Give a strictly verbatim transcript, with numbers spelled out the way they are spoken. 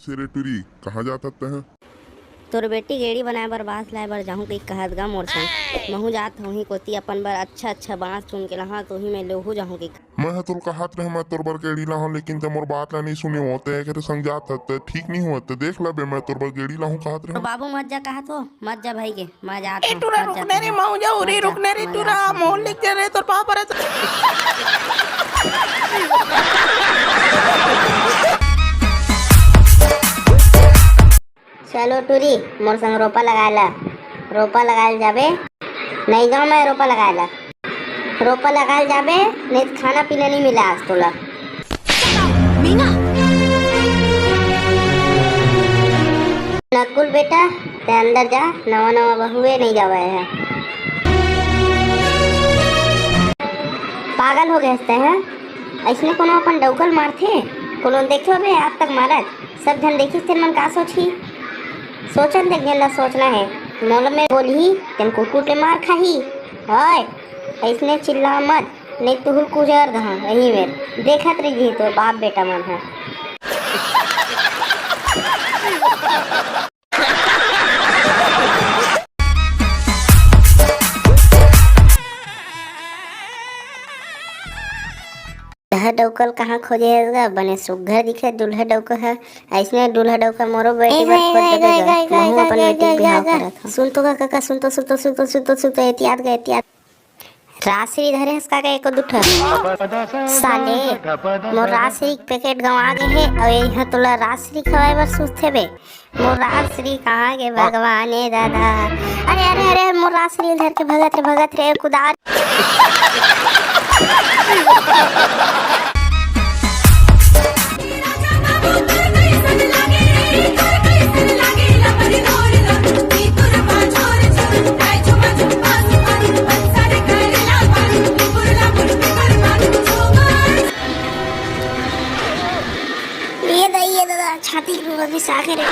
से रे टूरी, कहाँ जात हस तैं? तोर बेटी के एड़ी बनाए बर बांस लाए बर जाहूं कहिके कहत गा मोर संग। महूं जात हंव उही कोती अपन बर अच्छा अच्छा बांस चुन के लाहूं, त उही में लेहूं जाहूं कहिके। मैं ह तोला कहत रहेंव मैं तोर बर के एड़ी लाहूं, लेकिन तैं मोर बात ला नइ सुने हस, तैं एकरे संग जात हस, तैं ठीक नइ होवत, तैं देख लेबे, मैं तोर बर के एड़ी लाहूं कहत रहेंव। बाबू मत जा कहत हों, मत जा भई गे। मैं जात हंव, टूरा, रुक ना रे, महूं जाहूं रे, रुक ना रे टूरा, महूं लेके जा रे तोर पापा रे। चलो टूरी, मोर संग रोपा लगाए ला, रोपा लगाए ला जाबे। नइ जांव मैं रोपा लगाए ला, रोपा लगाए ला जाबे, नइ त खाना पीना नइ मिलय आज तोला। मीना। नकुल बेटा, तैं अंदर जा, नवा नवा बहू ए, नइ जावय ए। पागल हो गे हस तैं, हां? अइसने कोनो अपन डउका ल मारथे? कोनो देखे होबे आज तक मारत? सब झन देखिस तेन मन का सोचही? सोचन दे जेन ला सोचना हे। मोला में बोलही, तेन कुकुर ले मार खाही। ओए, अइसने चिल्ला मत। नइ त तुहूं ल कुजर दहूं एही मेर। देखत रहिही तोर बाप बेटा मन ह। दूल्हा डउका ल कहाँ खोजे हस गा? बने सुग्घर दिखे दूल्हा डउका ह। अइसने दूल्हा डउका मोरो बेटी बर खोज देबे गा। महूं अपन बेटी के बिहाव करत हंव। सुन तो गा कका, सुन तो, सुन तो, सुन तो, सुन तो, सुन तो, एती आत गा, एती आत। राजश्री धरे हस का एको दू ठा? साले, मोर राजश्री के पैकेट गंवा गे हे, अउ ए इहां तोला राजश्री खवाए बर सोचथे बे। मोर राजश्री कहाँ गे भगवान ए दादा? अरे, अरे, अरे, मोर राजश्री ल धर के भगत रे, भगत रे, कुदार। ए दाई, ए दादा, छाती के रोग अभी सागे रे।